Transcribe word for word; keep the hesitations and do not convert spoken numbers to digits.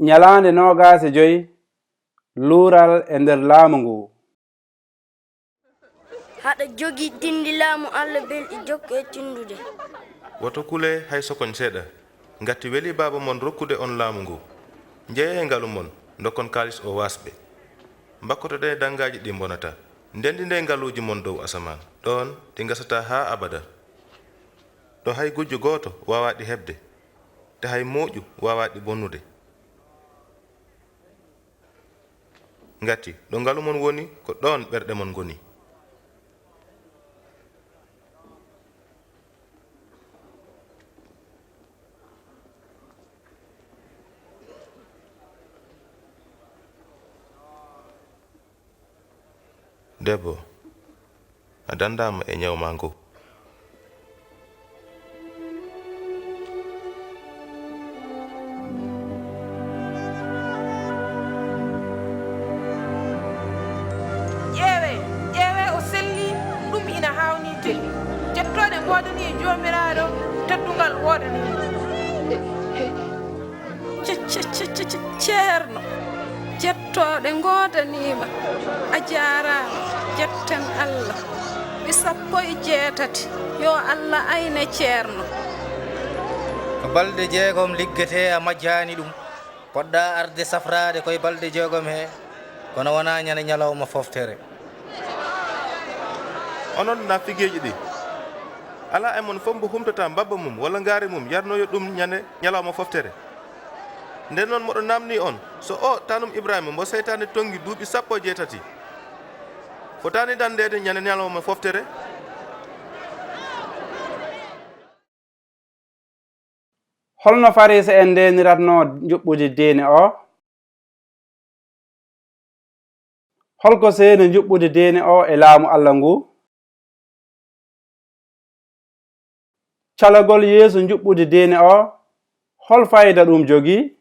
Ñalaande noogaas e joy luural e nder laamu nguu. Haɗa jogii tinndi laamu Alla belɗi, jokku e tinndude. Woto kulee hay sokoñ seeɗa. Ngati welii Baaba mon rokkude on laamu nguu. Njeyee ngalu mon, ndokkon kaalis oo waasɓe. Mbakkotoɗee danngaaji ɗi mbonataa. Ndenndindee ngaluuji mon dow asamaan, ɗoon ɗi ngasataa haa abada. Ɗo hay gujjo gooto waawaa ɗi heɓde, te hay mooƴu waawaa ɗi bonnude. Ngati ɗo ngalu mon woni, ko ɗoon ɓerɗe mon ngoni. Debbo, a danndaama e ñaw maa nguu. Ƴeewee, ƴeewee, o sellii, ɗum ina haawnii tigi. Jettooɗe ngoodanii e Joomiraaɗo, teddungal woodanii mo. Ce-, ce-, ce-, ce-, ce-, Ceerno, jettooɗe ngoodanii ma. A jaaraama, jetten Alla. Ɓi sappo e jeetati, yo Alla ayne Ceerno. Ko balɗe jeegom liggetee a majjaani ɗum. Poɗɗaa arde safraade koye balɗe jeegom hee, kono wonaa ñande ñalawma foftere. Onon naafigeeji ɗi, alaa e mon fof mbo humtata mbabba mum walla ngaari mum yarnoyo ɗum ñande ñalawma foftere. Nden noon moɗo naamnii on, so oo tanum Ibrahiima mbo seytaane tonngi duuɓi sappo e jeetati, fotaani danndeede ñande ñalawma foftere? Holno Fariisa'en ndeenirannoo njuɓɓudi diine oo? Holko seeni njuɓɓudi diine oo e laamu Alla nguu? Calagol Yeesu njuɓɓudi diine oo, hol fayda ɗum jogii?